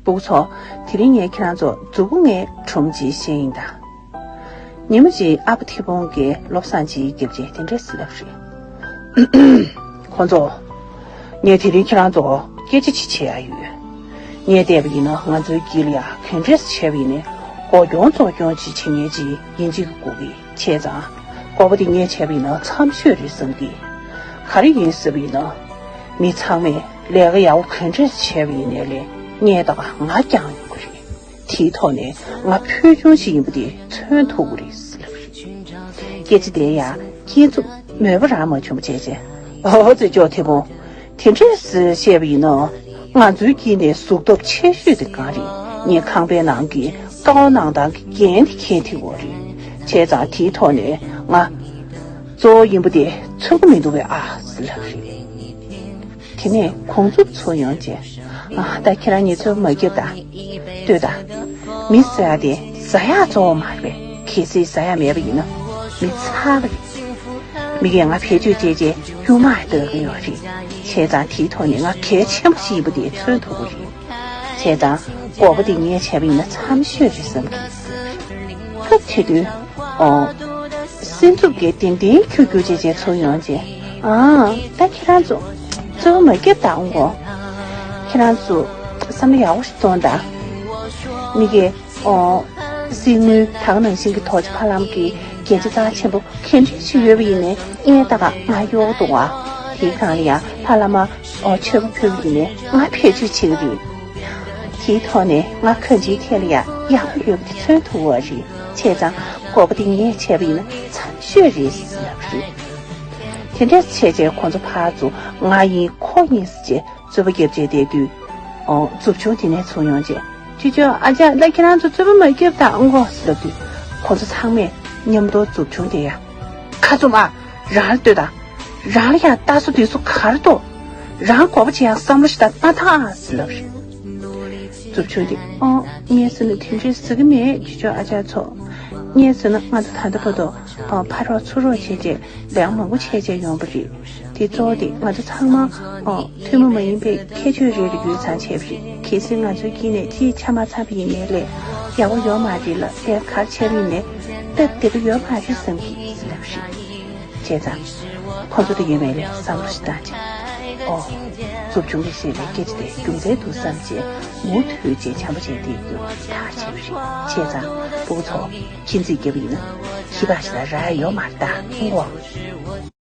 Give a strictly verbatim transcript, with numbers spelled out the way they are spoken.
སྤུ་གུ་ཚོ། དེ་རིང་ངས་ཁྱེད་རང་ཚོ་མཛུབ་གུ་ལྔའི་སྒྲུང་ཅིག་བཤད་ཡིན་ད། ཉིན་མོ་ཅིག་ཨ་ཕ་ཐི་བོང་གིས་བློ་བཟང་ཅིག་བརྒྱབ་རྗེས་དེ་འདྲས་ལབ་རེད། ཁོ་ཚོ། ངས་དེ་རིང་ཁྱེད་རང་ཚོ་སྐད་ཆ་ཅིག་བྱེད་ཡ་ཡོད། ངས་བལྟས་པ་ཡིན་ན་ང་ཚོའི་དཀྱིལ་ལ་ཡ་ག་འདྲས་བྱས་པ་ཡིན་ནའི་འགོ་སྐྱོང་བཙོག་སྐྱོང་ཅིག་བྱེད་མཁན་ཅིག་ཡིན་གཅིག་དགོས་ཀྱི། བྱས་ཙང་། དགོས་པ་དེ་ངས་བྱས་པ་ཡིན་ན་འཚམ་ཤོས་རེད་བསམ་གི། ག་རེ་ཡིན་ཟེར་བ་ཡིན་ན། མི་ཚང་མས་ལས་ཀ་ཡག་པོ་ག་འདྲས་བྱས་པ་ཡིན་ནའི་ལས་ངས་ད་ག་ང་རྐྱང་ཡོང་གི་རེད། དེའི་ཐོག་ནས་ང་ཕུལ་བྱུང་ཞིག་ཡིན་པ་དེ་མཚོན་ཐུབ་ཀྱི་རེད་ཟེར་ལབ་རེད། སྐད་ཆ་དེ་ཡང་སྐྱེ་མཚམས་མོས་པ་རང་མ་བྱུང་བ་བྱས་རྗེས། ཨོ་ཙི་ཅོ་ཐེ་བོང་། དེ་འདྲས་བཤད་པ་ཡིན་ན། ང་ཚོའི་དཀྱིལ་ནས་གཟུགས་སྟོབས་ཆེ་ཤོས་དེ་གང་རེད། ངའི་ཁང་པའི་ནང་གི་ཀ་བ་ནང་ཐང་གི་རྒྱན་དེ་ཁྱེད་དེ་འོ་རེད། བྱས་ཙང་དེའི་ཐོག་ནས་ང་གཙོ་བོ་ཡིན་པ་དེ་མཚོན་གྱི་མི་འདུག་པས་ཨ་ཟེར་ལབ་རེད། དེ་ནས་ཁོང་ཚོ་ཚུར་ཡོང་རྗེས། ཨ་ད་ཁྱེད་རང་ངའི་ཚོད་མ་རྒྱབ་ད། ལྟོས་ད། མི་ཟེར་ཡ་དེ་ཟ་ཡ་གཙོ་བོ་མ་རེད་པས། གལ་སྲིད་ཟ་ཡ་མེད་པ་ཡིན་ན་མི་ཚར་བ་རེད། མི་གིས་ང་བེད་སྤྱོད་བྱས་རྗེས་གཡུག་མར་སྡོད་ཀྱི་ཡོད་རེད། བྱས་ཙང་དེའི་ཐོག་ནས་ང་གལ་ཆེན་པོ་ཞིག་ཡིན་པ་དེ་མཚོན་ཐུབ་ཀྱི་རེད། བྱས་ཙང་དགོས་པ་དེ་ངས་བྱས་པ་ཡིན་ན་འཚམ་ཤོས་རེད་བསམ་གི། སྐབས་དེ་དུས། ཨོ། སེམས་ཚུབ་ཀྱིས་ཏན་ཏན་ཁྱུ་རྒྱུག་བྱས་བྱས་ཚུར་ཡོང་རྗེས། ཨ། ད་ཁྱེད་རང་ཚོ། རྩོལ་བ་མ་བརྒྱབ་དང་གོ། ཁྱེད་རང་ཚོ། བསམ་བློ་ཡག་པོ་ཞིག་གཏོང་དང་། མི་གིས། ཨོ། གསེར་དངུལ་ད་ག་ནང་བཞིན་གྱི་ཐོག་ཆ་ཕ་ལམ་གྱི་རྒྱན་ཆ་རྩ་ཆེན་པོ་ག་འདྲ་ཞིག་ཡོད་པ་ཡིན་ནའི་ཨེ་ད་ག་ང་གཡོག་འདུག་བ། དེའི་སྒང་ལ་ཡ་ཕ་ལ་མ་ཨོ་མཆོད་པ་ཕུལ་བ་ཡིན་ནའི་ང་བེད་སྤྱོད་བྱེད་ཀྱི་རེད། དེའི་ཐོག་ནས་ང་གང་ཅིའི་ཐད་ལ་ཡ་ཡག་པོ་ཡོད་པ་དེ་མཚོན་ཐུབ་བ་རེད། བྱས་ཙང་དགོས་པ་དེ་ངས་བྱས་པ་ཡིན་ན་འཚམ་ཤོས་རེད་ཟེར་ལབ་རེད། དེ་འདྲས་བྱས་རྗེས་ཁོ་ཚོ་ཕར་ཚུར་ང་ཡིན་ཁོ་ཡིན་ཟེར་རྗེས། རྩོད་པ་བརྒྱབ་བྱས་བསྡད་དུས། ཨོ། མཛུབ་ཆུང་དེ་ནས་ཚུར་ཡོང་རྗེས། ཅོ་ཅོ་ཨ་ཅག་ད་ཁྱེད་རང་ཚོ་རྩོད་པ་མ་བརྒྱབ་དང་གོ་ཟེར་ལབ་དུས། ཁོ་ཚོ་ཚང་མས་མཉམ་དུ་མཛུབ་ཆུང་དེ་ཡ། ཁ་བཙུམ་ཨ། རང་ལ་ལྟོས་དང་། རང་ལ་ཡང་ལྟ་ས་དུས་སུ་གར་དོ། རང་དགོས་པ་བྱེད་ཡང་བསམ་བློ་ཞིག་དང་མ་ཐག་ཨ་ཟེར་ལབ་རེད། མཛུབ་ཆུང་དེ་ཨོ། ངས་ཟེར་ན་དེ་འདྲས་ཟེར་གི་མེད་ཅོ་ཅོ་ཨ་ཅག་ཚོ། ངས་ཟེར་ན་ང་ཚོ་ད་ལྟ་བར་དུ་ཨོ་ཕར་རོགས་ཚུར་རོགས་བྱས་རྗེས་ལས་མང་པོ་བྱས་རྗེས་ཡོང་པ་རེད། དེ་གཙོ་བོ་དེ་ང་ཚོ་ཚང་མ་ཨོ་ཐུན་མོང་མ་ཡིན་པའི་ཁྱད་ཆོས་རེ་རེ་ཡོད་ཙང་བྱས་པ་རེད། གལ་སྲིད་ང་ཚོའི་དཀྱིལ་ནས་ཅིའི་ཆ་མ་ཚང་པ་ཡིན་ནའི་ལས་ཡག་པོ་ཡོད་མ་རེད་ལ་ལས་གར་བྱས་པ་ཡིན་ནའི་སྟབས་བདེ་པོ་ཡོད་མ་རེད་བསམ་གི་ཟེར་ལབ་རེད། བྱས་ཙང་ཁོ་ཚོ་དེ་ཡོད་མེད་ལས་བསམ་བློ་ཞིག་བཏང་བྱས། ཨོ། མཛུབ་ཆུང་གིས་བཤད་པའི་སྐད་ཆ་དེ་རྒྱུ་མཚན་འདུག་བསམ་བྱས་མུ་མཐུད་བྱས་བྱམས་པོ་བྱས་ཏེ་ཡོད་ཐག་བྱས་པ་རེད། བྱས་ཙང་སྤུ་གུ་ཚོ་ཁྱིམ་མཚེས་རྒྱབ་ཡིན་ན་ཁྱི་པགས་ཤིག་ལ་རག་ཡོད་མ་རེད་ད་ཧོ།